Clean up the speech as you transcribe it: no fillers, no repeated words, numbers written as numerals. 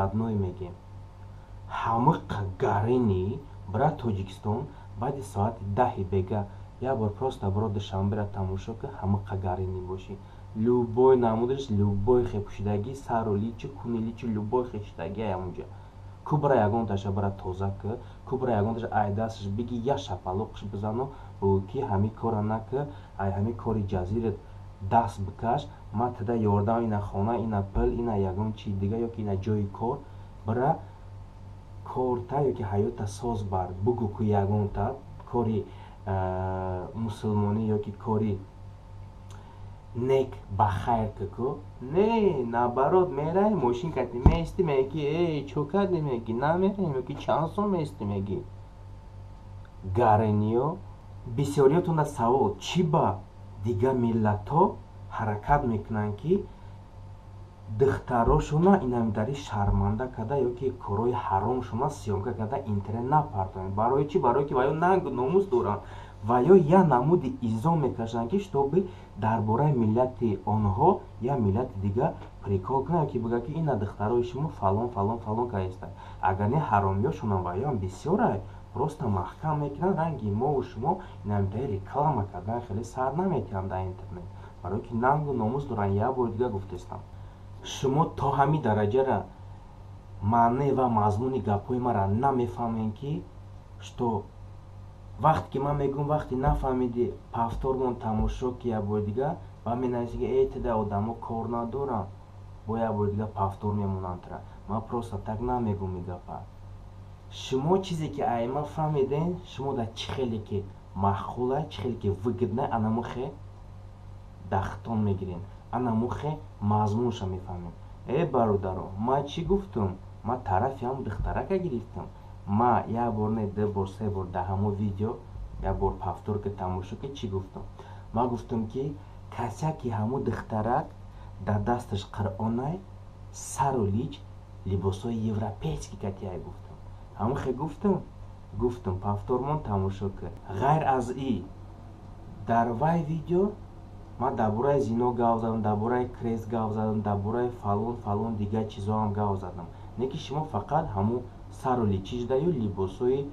Родной мегем, ҳамиқа гарени бира Тоҷикистон, баъди соати 10-и бега як бор просто биро Душанбера тамошо ки, ҳамиқа гарени бошӣ, любой намудаш, любой хепӯшидагӣ, сару личи, куни личи, любой хешидагӣ ҳамунҷа ку. Бира ягонташа бира тоза ки ку, бира ягонташа ай дасташ биги, як шапалоқш бизану бугӯ, ки ҳамин кора наки, ай ҳамин кори ҷазират даст бикаш, ман тида ёрдам, ина хона, ина пул, ина ягон чи дига, ёки ина ҷои кор, бира корта ёки ҳаёта соз бар. Бугӯ ку, ягонта кори мусулмонӣ ёки кори нек ба хайр ку. Не, наоборот, мерай, мошин кати меисти, меги ки эй, чо кардӣ, меги намераем, ёки чанд сом меисти, меги гарениё. Бисёриётонда савол: чӣ ба дигар миллатҳо ҳаракат мекунанд, ки духтарошона инамидари шарманда карда ёки корҳои ҳаромшона съёмка карда интернет напартонанд? Барои чӣ? Барое ки ваё нангу номус доранд ва ё як намуди изо мекашанд, ки чтобы дар бораи миллати онҳо як миллати дигар прикол кунад ёки бигӯяд, ки ина духтарои шумо фалон, фалон, фалон кардастанд. Агар не, ҳаромиёшонам ваёам бисёрай, просто маҳкам мекунанд. Ранги мову шумо инамидари реклама кардан хеле сар наметиҳанд дар интернет, барое ки нангу номус доранд. Як бори дигар гуфтестам, шумо то ҳамин дараҷара маъне ва мазмуни гапҳои маро намефаҳмем, ки что вақте ки ман мегӯм, вақте нафаҳмидӣ, повтормон тамошо ки як бори дигар ва менависӣ, ки э, тида одамо кор надоранд, бо як бори дигар повтор мемонанд тра. Ман просто так намегӯм и гапа. Шумо чизе ки ай ман фаҳмидем, шумо дар чӣ хеле ки маъқула, чӣ хеле ки выгодна, анамухе дахтон мегирем, анамухе мазмунша мефаҳмем. Э, бародаро, ман чӣ гуфтум? Ман тарафи ҳамн духтарака гирифтам. Ма як бор не, ду бор, се бор дар ҳамон видео як бор повтор ки тамошо ки, чӣ гуфтам? Ман гуфтам, ки касяки ҳамун духтарак дар дасташ Қуръонай, сару лич либосҳои европейский катияй, гуфтам. Ҳамон хе гуфтам, гуфтам, повтормон тамошо кар. Ғайр аз и дар вай видео ман дар бораи зино гап задам, дар бораи крест гап задам, дар бораи фалон, фалон, дигар чизоам гап задам. Не ки шумо фақат ҳамун сару личиш даю либосҳои